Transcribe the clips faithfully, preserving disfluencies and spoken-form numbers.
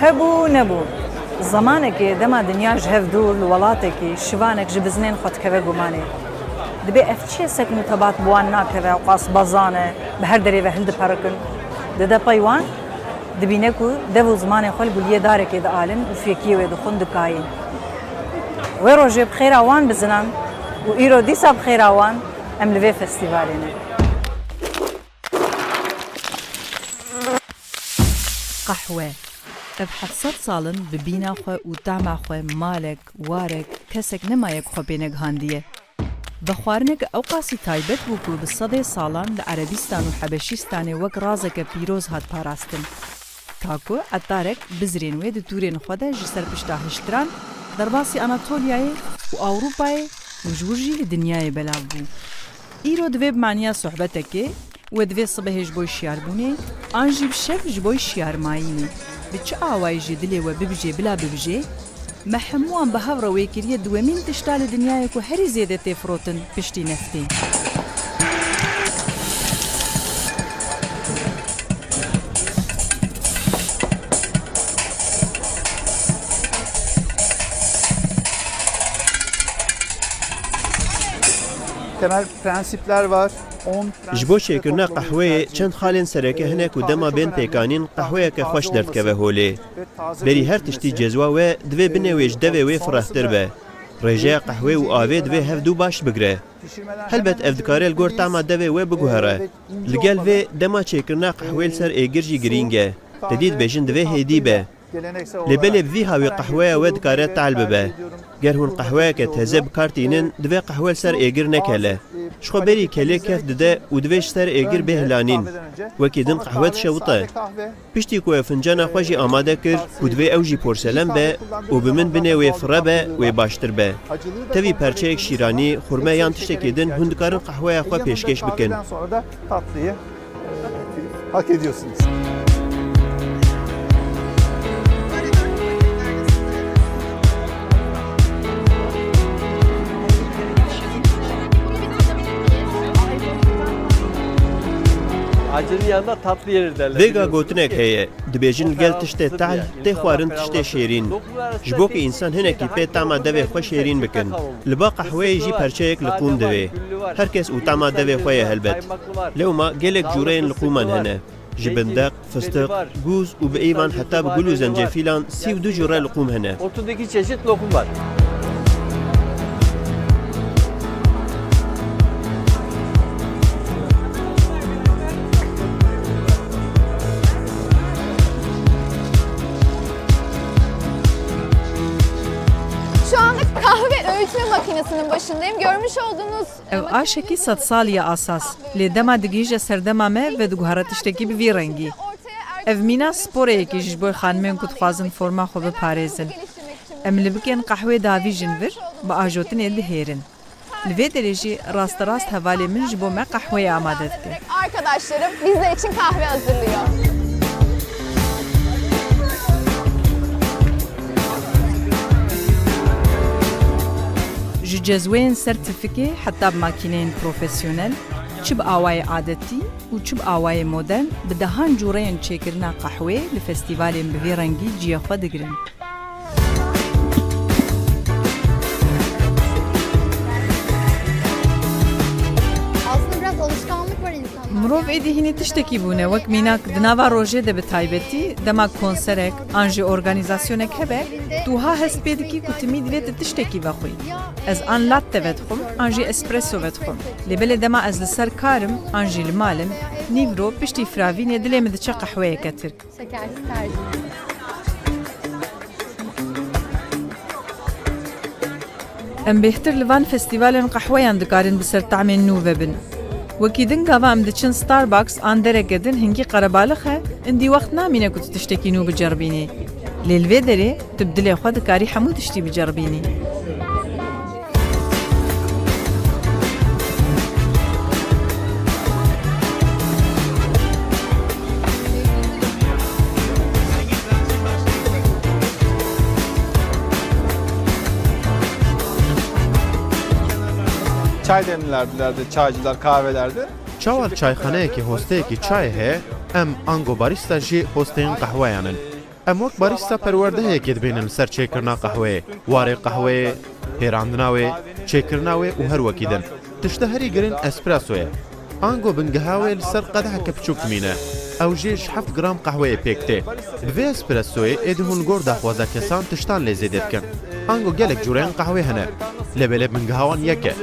Hebû nebû. Zemanekê dema dinya ji hev dûr li welatekî şivanek ji biznên xwe dikeve gumanê. Dibê ev çi ye sekn û tebat bi wan nakeve, ew qas bezan e, bi her derê ve hildiperikin. Dide pey wan, dibîne ku dev û zimanê xwe li guliyê darekê dialin û fêkiyê wê dixwin dikayîn. Wê rojê bi xêra wan bizinan û îro dîsa bi xêra wan em li vê festîvalê ne. Qehwe. Ev heft sed sal in bi bîna xwe û tama xwe malek, warek, kesek nemaye ku xwe pê negihandiye. Vexwarinek ewqasî taybet bû ku bi sedê salan li Erebîstan û Hebeşîstanê wek razeke pîroz hat parastin. Ta ku etarek bizrên wê di tûrên xwe de ji ser pişta hiştiran derbasî Anatoliyayê û Ewropayê û ji wir jî li dinyayê belav bû. Îro divê bi maniya sohbetekê we divê sibehê ji bo şiyarbûnê an jî bi şev ji bo şiyarmayînê. Bi çi awayî jî dilê we bibijê bila bibijê, me hemûyan bi hev re wê kiriye dwemîn tişta li dinyayê ku herî zêde tê firotin piştî neftê. Temel prensipler var. Ji bo çêkirina qehweyê çend xalên sereke hene ku dema bên pêkanîn qehweyeke xweş derdikeve holê. Berî her tiştî cezwa we divê binê wê ji devê wê firehtir be. Rêjeya qehwê û avê divê hev du baş bigire. Helbet ev dikare li gor tama devê we biguhere. Li gel vê dema çêkirina qehwê li ser êgir jî girîng e. Te dî dibêjin divê hêdî be. Lê belê bi vî hawî qehweya we dikare tehl bibe. Ger hûn qehweyeke teze bi kar tînin, divê qehwe li ser êgir nekele. Ji xwe berî kelê kef dide û divê ji ser êgir bê hilanîn. Wekî din qehwe dişewite. Piştî ku we fincana xwe jî amade kir û divê ew jî porselen be û bi min binê wê firebe, wê baştir be. Tevî perçeyek şîranî, xurme yan tiştekî din hûn dikarin qehweya xwe pêşkêş bikin. Hak ediyorsunuz. Acının yanında tatlı yenir derler, Vêga biliyorsun. Gotinek heye, dibêjin li gel tiştê tehl tê xwarin tiştê şêrîn. Ji bo ku însan hinekî pê tama devê xwe şêrîn bikin. Li ba qehweyê jî perçeyek liqûm divê. Her kes û tama devê xwe ye helbet. Lewma gelek cûreyên liqûman hene. Ji bindeq, fistiq, gûz û bi êvan heta bi gul û zencefîlan sî û du cûre liqûm hene. Otuz iki çeşit lokum var. Şu anda kahve öğütme makinesinin başındayım. Görmüş olduğunuz Ev aşekî sedsalî ye asas, lê dema digihîje serdema me vediguhere tiştekî bi vî rengî. Ev mîna sporeyekî ji bo xanimên ku dixwazin forma xwe biparêzin. Em li bikên qehwê davîjin vir, bi ajotinê dihêrin. Li vê derê jî rasterast hevalê min ji bo me qehweyê amade dike. Arkadaşlarım bizler için kahve hazırlıyor. Ji cezweyên ser tifikê heta bi makîneyên profesyonel, çi bi awayê adetî û çi bi awayê modern, bi dehan cûreyên çêkirina qehweyê li festîvalên bi vî rengî cihê xwe digirin. Aslında biraz alışkanlık var insanlarda. Mirov êdî hînî tiştekî bûne, wek mînak di nava rojê de bi taybetî, dema konserek an jî organîzasyonek hebe, tu wiha hest pê dikî ku timî divê tu tiştekî vexwî. Ez an latte vedixwim, an jî espresso vedixwim. Lê belê dema ez li ser kar im, an jî li mal im, nîvro piştî firavînê dilê min diçe qehweyeke tirk. Şekersiz tercih. Em bêhtir li van festîvalên qehweyan dikarin bi ser tahmên nû vebin. Wekî din gava em diçin Starbucks an dereke din hingî qerebalix e, indî wext namîne ku tu tiştekî nû biceribînî. Lê li vê derê tu bi dilê xwe dikarî hemû tiştî biceribînî. Çay demlerdi, çaycılar kahvelerde. Çawa li çayxaneyekî hosteyekî çayê heye, em ango barîsta jî hosteyên qehweyan in. Em wek barîsta perwerdeheyekê dibînin li ser çêkirina qehweyê, warê qehweyê, hêrandina wê, çêkirina wê û her wekî din. Tişta herî girin espresso ye. Ango bingeha wê li ser qedeheke biçûk dimîne. Ew jî ji heft gram qehweyê pêk tê. Bi vê espressoyê êdî hûn li gor daxwaza kesan tiştan lê zêde dikin. Ango gelek cûreyên qehwê hene. Lê belê bingeha wan yek e.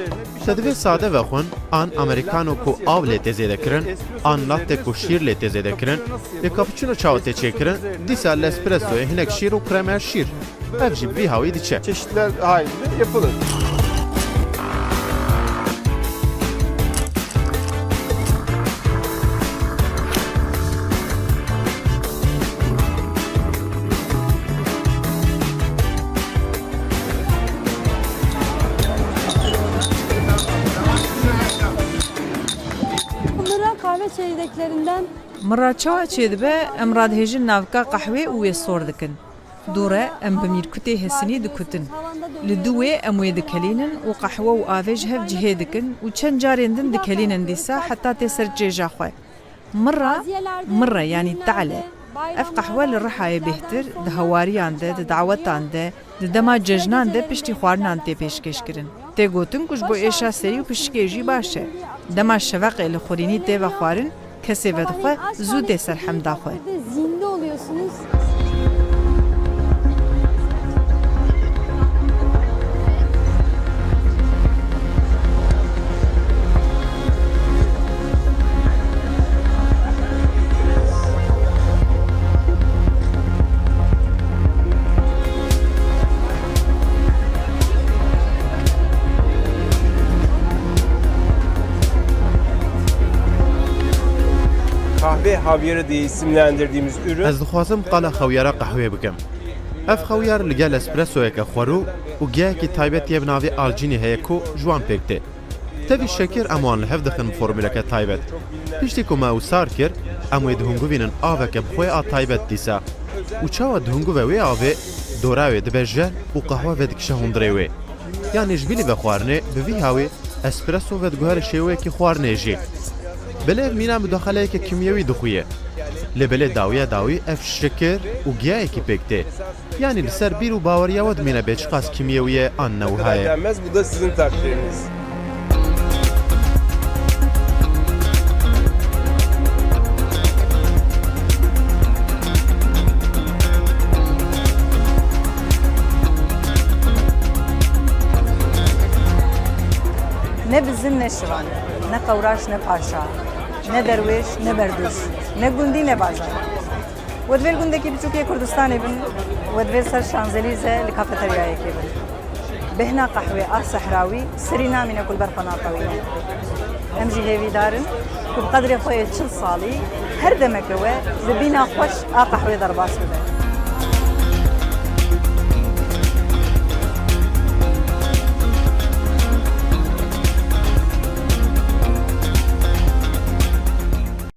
Te divê sade vexwin, an americano ku av lê tê zêde kirin, an latte ku şîr lê tê zêde kirin, lê cappuccino çawa tê çêkirin, dîsa li espressoyê hinek şîr û kremeya şîr. Ev jî bi vî hawî diçe. Çeşitler halinde yapılır. Mira kahve çekirdeklerinden. Mira çawa çêdibe, em radihêjin navika qehwê û wê sor dikin. Dû re em bi mîrkutê hesinî dikutin. Li dû wê em wê dikelînin û qehwe û avê ji hev cihê dikin û çend carên din dikelînin dîsa heta tê ser çêja xwe. Mirra, mirre, yanî te'le. Ev qehwe li Rihayê bêhtir, di hewariyan de, di dawetan de, di dema cejnan de piştî xwarinan tê pêşkêş kirin. Tê gotin ku ji bo êşa serî û pişikê jî baş e. Dema şeveqê li xurînî tê vexwarin, kesê vedixwe zû tê ser hemda xwe. Zinde oluyorsunuz. Kahve havyarı diye isimlendirdiğimiz ürün. Ez dixwazim qala xewyara qehwê bikim. Ev xewyar li gel espressoyeke xwerû û giyayekî taybet yê bi navê alcînî heye ku ji wan pêk tê. Tevî şekir em wan li hev dixin bi formûleke taybet. Piştî ku me ew sar kir, em wê dihungivînin aveke bi xwe a taybet dîsa. Û çawa dihungive wê avê, dora wê dibe jel û qehwe vedikişe hundirê wê. Yanî ji bilî vexwarinê bi vî hawî espresso vediguhere şêweyekî xwarinê jî. Belê ev mîna mudaxeleyeke kîmyewî dixuye. Lê belê dawiya dawî ev şekir û giyayekî pêk tê. Yanî li ser bîr û baweriya we dimîne bê çiqas kîmyewî ye an ne wiha ye. Denmez, bu da sizin takdiriniz. Ne bizim ne şivan, ne qewraş ne paşa, ne derwêş ne berduş, ne gundî ne bazar. We di vê li gundekî biçûkê Kurdistanê bin, we di vê li ser Şanzelîze li kafeteryayekê bin. Bêhna qehwê a sehrawî serî namîne ku li ber xwe natewîne. Em jî hêvîdar in ku bi qedrê xwe yê çil salî her demeke we bi bîna xweş a qehwê derbas bibe.